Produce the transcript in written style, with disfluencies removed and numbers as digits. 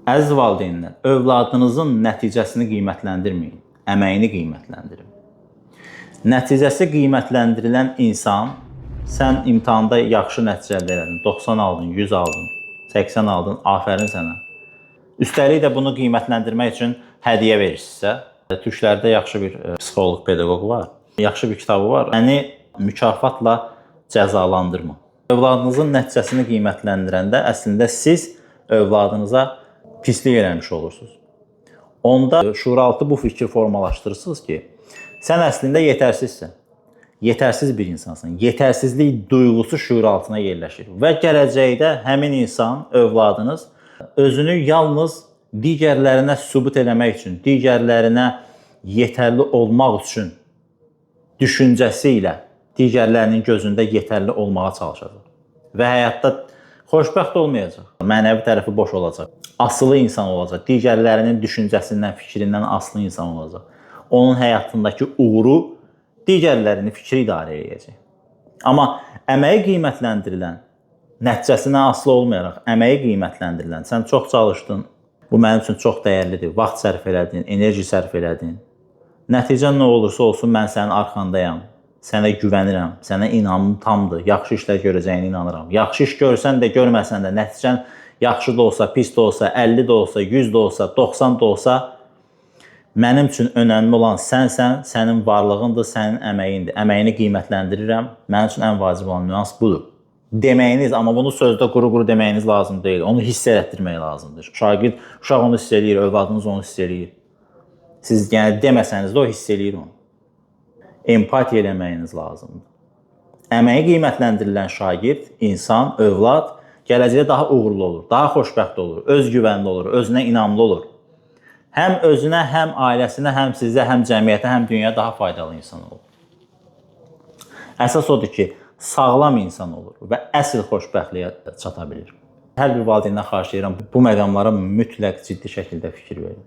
Əziz valideynlər, övladınızın nəticəsini qiymətləndirməyin, əməyini qiymətləndirin. Nəticəsi qiymətləndirilən insan, sən imtahanda yaxşı nəticə əldə elədin, 90 aldın, 100 aldın, 80 aldın, afərin sənə. Üstəlik də bunu qiymətləndirmək üçün hədiyyə verirsinizsə, türklərdə yaxşı bir psixoloq, pedaqoq var. Yaxşı bir kitabı var. Məni mükafatla cəzalandırma. Övladınızın nəticəsini qiymətləndirəndə əslində siz övladınıza pislik eləmiş olursunuz. Onda şuuraltı bu fikri formalaşdırırsınız ki, sən əslində yetərsizsən. Yetərsiz bir insansan. Yetərsizlik duyğusu şuuraltına yerləşir və gələcəkdə həmin insan, övladınız özünü yalnız digərlərinə sübut eləmək üçün, digərlərinə yetərli olmaq üçün düşüncəsi ilə digərlərinin gözündə yetərli olmağa çalışacaq. Və həyatda xoşbəxt olmayacaq. Mənəvi tərəfi boş olacaq. Asılı insan olacaq. Digərlərinin düşüncəsindən, fikrindən asılı insan olacaq. Onun həyatındakı uğuru digərlərinin fikri idarə eləyəcək. Amma əməyi qiymətləndirilən, nəticəsinə asılı olmayaraq əməyi qiymətləndirilən, sən çox çalışdın, bu mənim üçün çox dəyərlidir, vaxt sərf elədin, enerji sərf elədin. Nəticən nə olursa olsun, mən sənin arxandayam. Sənə güvənirəm, sənə inamım tamdır. Yaxşı işlər görəcəyinə inanıram. Yaxşı iş görsən də, görməsən də, nəticən yaxşı da olsa, pis də olsa, 50 də olsa, 100 də olsa, 90 da olsa, mənim üçün önəmli olan sənsən, sənin varlığındır, sənin əməyindir. Əməyini qiymətləndirirəm. Mənim üçün ən vacib olan nüans budur. Deməyiniz, amma bunu sözdə quru-quru deməyiniz lazım deyil. Onu hiss elətdirmək lazımdır. Şagird, uşaq onu hiss eləyir, övladınız onu hiss eləyir. Siz yəni deməsəniz də o hiss eləyir onu. Empatiya eləməyiniz lazımdır. Əməyi qiymətləndirilən şagird, insan, övlad gələcəkdə daha uğurlu olur, daha xoşbəxt olur, özgüvənli olur, özünə inamlı olur. Həm özünə, həm ailəsinə, həm sizə, həm cəmiyyətə, həm dünyaya daha faydalı insan olur. Əsas odur ki, sağlam insan olur və əsl xoşbəxtliyə çata bilir. Hər bir valideyndən xahiş edirəm, bu məqamlara mütləq ciddi şəkildə fikir verin.